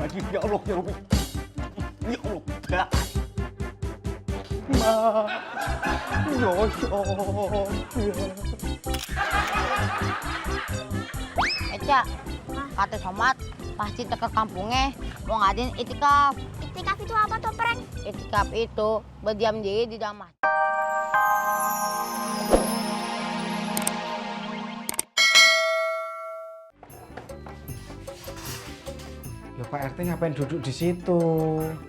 Astagfirullahaladzim, ya Allah, ya Rabbi. Ya Allah. Ma. Ya Allah. Eca, kata Somat, pasti ke kampungnya mau ngadain itikaf. Itikaf itu apa tuh, Preng? Itikaf itu berdiam diri di dalam masjid. Loh Pak RT ngapain duduk di situ?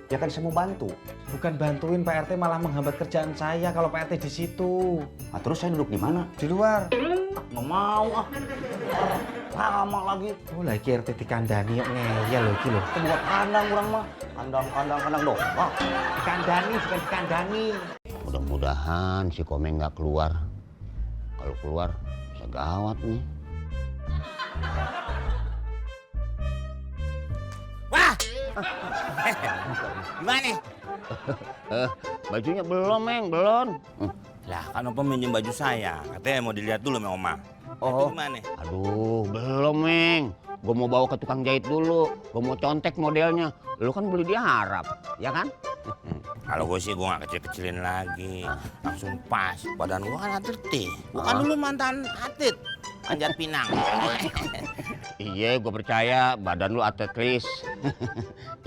Ya kan saya mau bantu. Bukan bantuin Pak RT, malah menghambat kerjaan saya kalau Pak RT di situ. Nah, terus saya duduk di mana? Di luar. Nggak mau ah. Lama lagi. Oh lagi RT dikandani yuk ngeyel loh iki loh. Itu buat kandang kurang mah. Kandang doang. Dikandani bukan dikandani. Mudah-mudahan si Komeng nggak keluar. Kalau keluar bisa gawat nih. Wah! Gimana? Bajunya belum, Meng, belum. Lah, kan Opa minjem baju saya. Katanya mau dilihat dulu sama Oma. Oh. Itu gimana? Aduh, belum, Meng. Gue mau bawa ke tukang jahit dulu. Gue mau contek modelnya. Lu kan beli di Arab, ya kan? Kalau gue sih gue gak kecil-kecilin lagi. Langsung pas. Badan gue kan atletis. Gue kan dulu mantan atlet. Panjat Pinang. Iya, gue percaya badan lu atletis.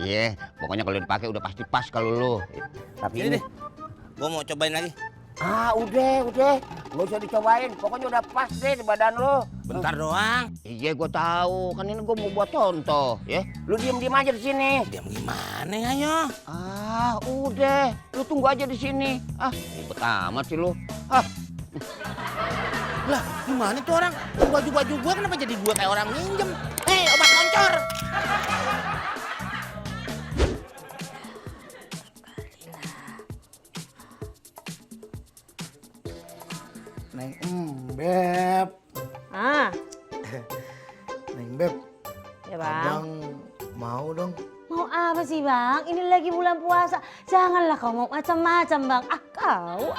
Iya, pokoknya kalau dipakai udah pasti pas kalau lu. Tapi Ini deh. Gue mau cobain lagi. udah. Nggak usah dicobain. Pokoknya udah pas deh di badan lu. Bentar doang. Iya, gue tahu. Kan ini gue mau buat contoh, ya. Lu diem aja di sini. Diam gimana ya, ayo? Udah. Lu tunggu aja di sini. Ribet amat sih lu. Lah, gimana tuh orang? Baju-baju gue kenapa jadi gue kayak orang minjem? Hei, obat loncor! Neng Beb. Neng Beb. Ya Bang. Abang mau dong. Mau apa sih Bang? Ini lagi bulan puasa. Janganlah kau mau macam-macam Bang. Kau.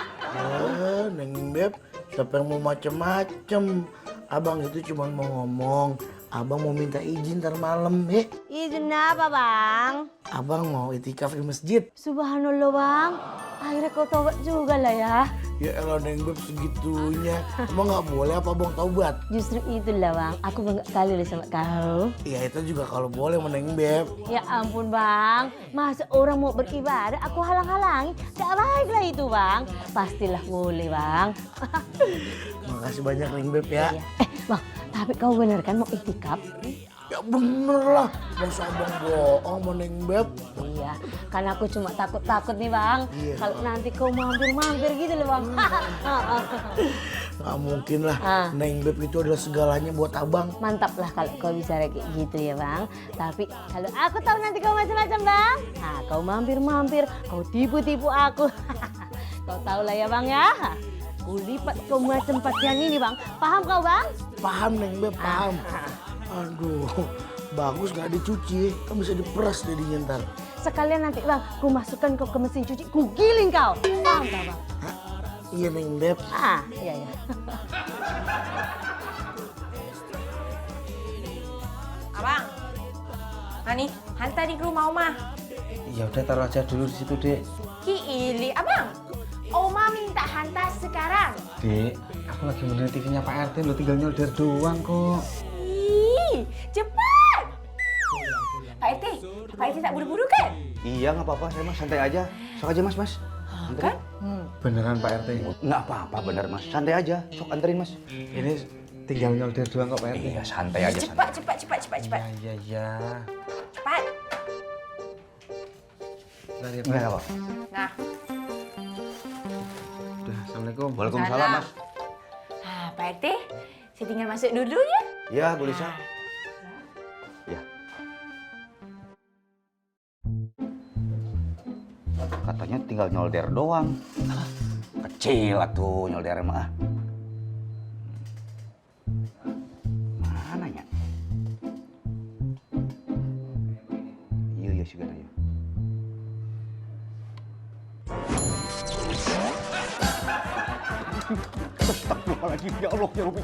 Neng Beb, siapa yang mau macem-macem? Abang itu cuma mau ngomong. Abang mau minta izin ntar malam ya. Izin apa Bang? Abang mau itikaf di masjid. Subhanallah Bang. Akhirnya kau tobat juga lah ya. Ya elah Neng Beb segitunya. Emang nggak boleh apa abang taubat? Justru itulah Bang. Aku bangga kali loh sama kau. Ya itu juga kalau boleh sama Neng Beb. Ya ampun Bang. Masa orang mau beribadah aku halang-halangi? Gak baik lah itu Bang. Pastilah boleh Bang. Makasih banyak Neng Beb ya. Iya. Bang, tapi kau bener kan mau itikaf? Ya bener lah. Masa abang bohong sama Neng Beb? Iya, karena aku cuma takut-takut nih Bang. Iya. Kalau nanti kau mampir-mampir gitu loh Bang. Nggak mungkin lah. Neng Beb itu adalah segalanya buat abang. Mantap lah kalau kau bisa kayak gitu ya Bang. Tapi kalau aku tahu nanti kau macam-macam Bang. Nah, kau mampir-mampir, kau tipu-tipu aku. Kau tahu lah ya Bang ya. Ku lipat kau macam pakaian ini Bang. Paham kau Bang? Paham Neng Beb, paham. Aduh, bagus gak dicuci, kan bisa diperas jadinya ntar. Sekalian nanti Bang, ku masukkan kau ke mesin cuci, ku giling kau. Paham kau Bang? Iya Neng Beb. Iya. Abang. Ani, hantar di rumah Oma. Ya udah taruh aja dulu di situ, Dek. Ili, Abang. Oma minta hantar sekarang. Dek, aku lagi benerin TV-nya Pak RT, lo tinggal nyolder doang kok. Ih, cepat. Pak RT tak buru-buru kan? Iya nggak apa-apa, saya mas santai aja. Sok aja mas. Anterin. Kan? Beneran Pak RT? Nggak apa-apa bener mas, santai aja. Sok anterin mas. Ini tinggal nyolder doang kok Pak RT. Iya santai aja. Cepat. Iya. Cepat. Bentar ya, Nggak Pak. apa. Nah, Udah, Assalamualaikum. Waalaikumsalam mas. Pak RT, saya tinggal masuk dulu ya. Ya Bu Lisa. Ya. Katanya tinggal nyolder doang. Kecil atuh nyolder mah. Mana ya? Iya sih katanya. Astagfirullahaladzim, ya Allah, ya Rabbi.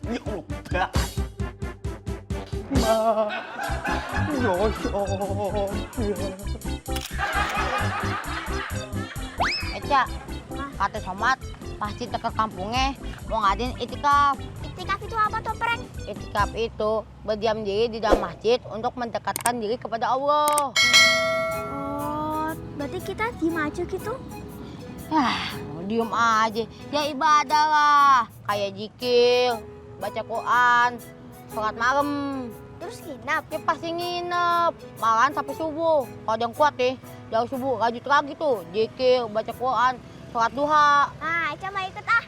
Ya Allah. Ma. Eca, kata Somat, pasti ke kampungnya mau ngadain itikaf. Itikaf itu apa tuh, Preng? Itikaf itu berdiam diri di dalam masjid untuk mendekatkan diri kepada Allah. Oh, berarti kita diem aja gitu? Diem aja, ya ibadah lah. Kayak zikir, baca Quran, sholat malam. Terus nginap? Ya pasti nginep, malahan sampai subuh. Kalau yang kuat jauh subuh, lanjut lagi tuh. Zikir, baca Quran, sholat duha. Nah, Eca mau ikut ah.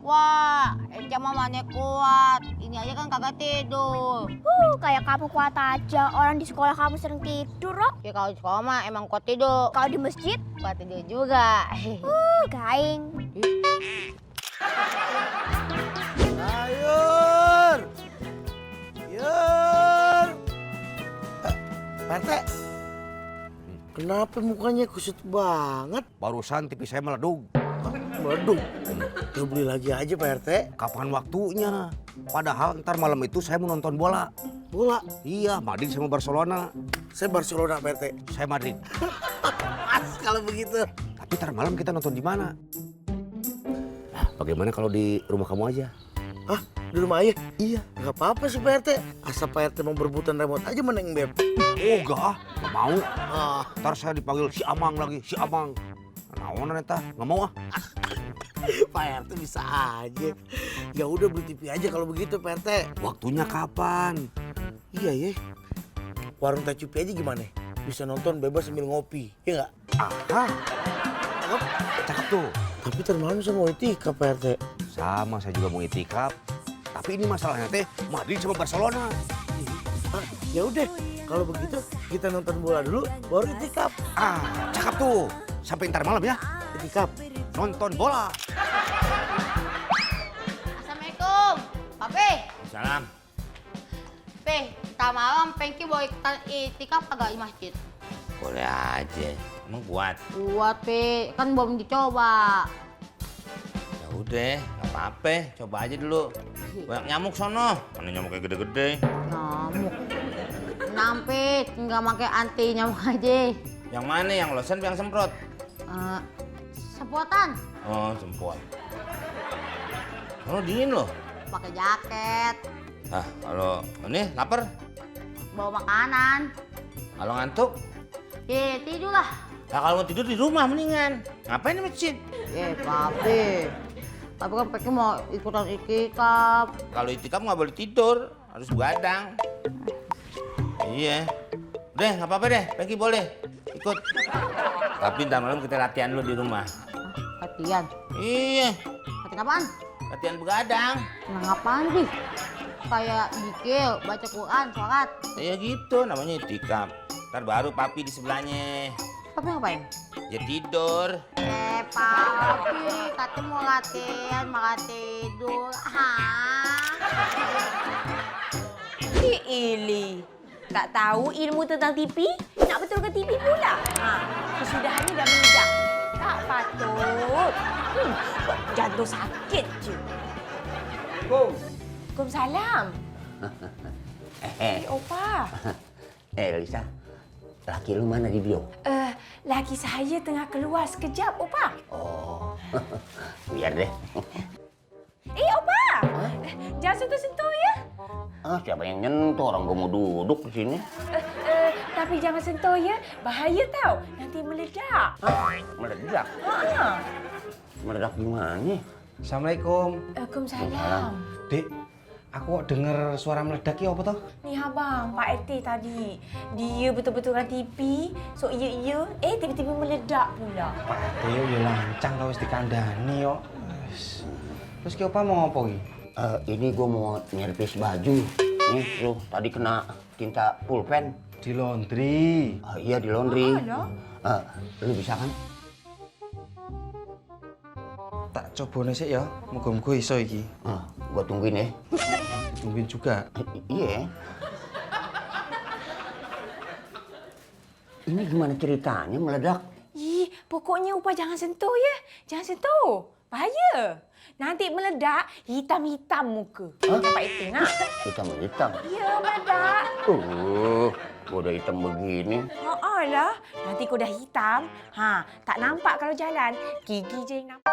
Wah, Eca mah mana kuat. Ini aja kan kagak tidur. Kayak kamu kuat aja. Orang di sekolah kamu sering tidur, Rok. Ya kalau di sekolah mah emang kuat tidur. Kalau di masjid, Kuat tidur juga. gaing. Sayur! Yur! Pak RT, kenapa mukanya kusut banget? Barusan TV saya meleduk. Waduh, ya beli lagi aja Pak RT. Kapan waktunya? Padahal ntar malam itu saya mau nonton bola. Bola, Iya, Madrid sama Barcelona. saya Barcelona Pak RT. Saya Madrid. Pas kalau begitu. Tapi ntar malam kita nonton di mana? Nah, bagaimana kalau di rumah kamu aja? Hah, di rumah ayah? Iya. Gak apa-apa sih Pak RT. Asal Pak RT mau berebutan remote aja meneng Beb. Oh, gak mau. Ah, Ntar saya dipanggil si Amang lagi, si Amang. Naonan eta, nggak mau ah. Pak RT bisa aja. Ya udah beli TV aja kalau begitu Pak RT. Waktunya kapan? Iya ya. Warung Tacupi aja gimana? Bisa nonton bebas sambil ngopi, ya nggak? Ah, cakep tuh. Tapi termalam saya mau itikaf Pak RT. Sama, saya juga mau itikaf. Tapi ini masalahnya teh Madrid sama Barcelona. Ah, ya udah. Kalau begitu kita nonton bola dulu, baru itikaf. Ah, cakep tuh. Sampai ntar malam ya. Itikaf. Nonton bola. Assalamualaikum, Pape. Salam. Pe, ntar malam Pengki bawa ikutan itikaf kagak di masjid? Boleh aja. Emang kuat? Buat Pe, kan belum dicoba. Ya udah, nggak apa-apa. Coba aja dulu. Banyak nyamuk sono. Mana nyamuknya gede-gede. Nyamuk. Nampe, tinggal pakai anti nyamuk aja. Yang mana? Yang lotion apa yang semprot? Semprotan, Oh, semprot. Oh, dingin loh. pakai jaket, Ah, kalau ini lapar, bawa makanan. kalau ngantuk, Tidur lah. nah kalau mau tidur di rumah mendingan. Ngapain di masjid? Pape. Tapi kan Pengki mau ikutan itikaf. Kalau itikaf nggak boleh tidur, harus begadang. Iya. Udah, nggak apa-apa deh. Pengki boleh ikut. Tapi ntar malam kita latihan dulu di rumah. Latihan. Iya, Latihan apaan? latihan begadang. Nah, ngapain sih? Kayak zikir, baca Quran, sholat. Ya gitu, namanya itikaf. Ntar baru papi di sebelahnya. Tapi ngapain? Ya tidur. Papi, katanya mau latihan, malah tidur. Ili, tak tahu ilmu tentang TV? Nak betulkan TV pula? Kesudahannya dah meninggal. Tak patut. Buat jantung sakit je. Waalaikumsalam. Opa. Lisa, laki lu mana di bio? Laki saya tengah keluar sekejap, Opa. Oh, biar deh. Opa. Jangan sentuh-sentuh ya. Ah, siapa yang nyentuh? Orang gua mau duduk di sini. Tapi jangan sentuh ya. Bahaya tau. Nanti meledak. Meledak. Meledak gimana? Assalamualaikum. Waalaikumsalam. Dek, aku kok denger suara meledak ya apa toh? Ni abang, Pak RT tadi. Dia betul-betulkan TV. So iya. Tiba-tiba meledak pula. Pak RT yo lancang tau wis dikandani yo. Terus ki apa mau apa ki? Ini gua mau nyerpis baju. Nih, lu tadi kena tinta pulpen. Di laundry. Iya, di laundry. loh. Lu bisa kan? Tak coba sik ya, muga-muga iso iki. Gua tungguin ya. Tungguin juga. Iya. Ini gimana ceritanya meledak? Ih, pokoknya Upa jangan sentuh ya. Jangan sentuh. Bahaya. Nanti meledak, hitam-hitam muka. Pak RT nak. Hitam-hitam. Ya, meledak. Gua udah hitam begini. Oh lah, nanti kau dah hitam. Tak nampak kalau jalan. Gigi je yang nampak.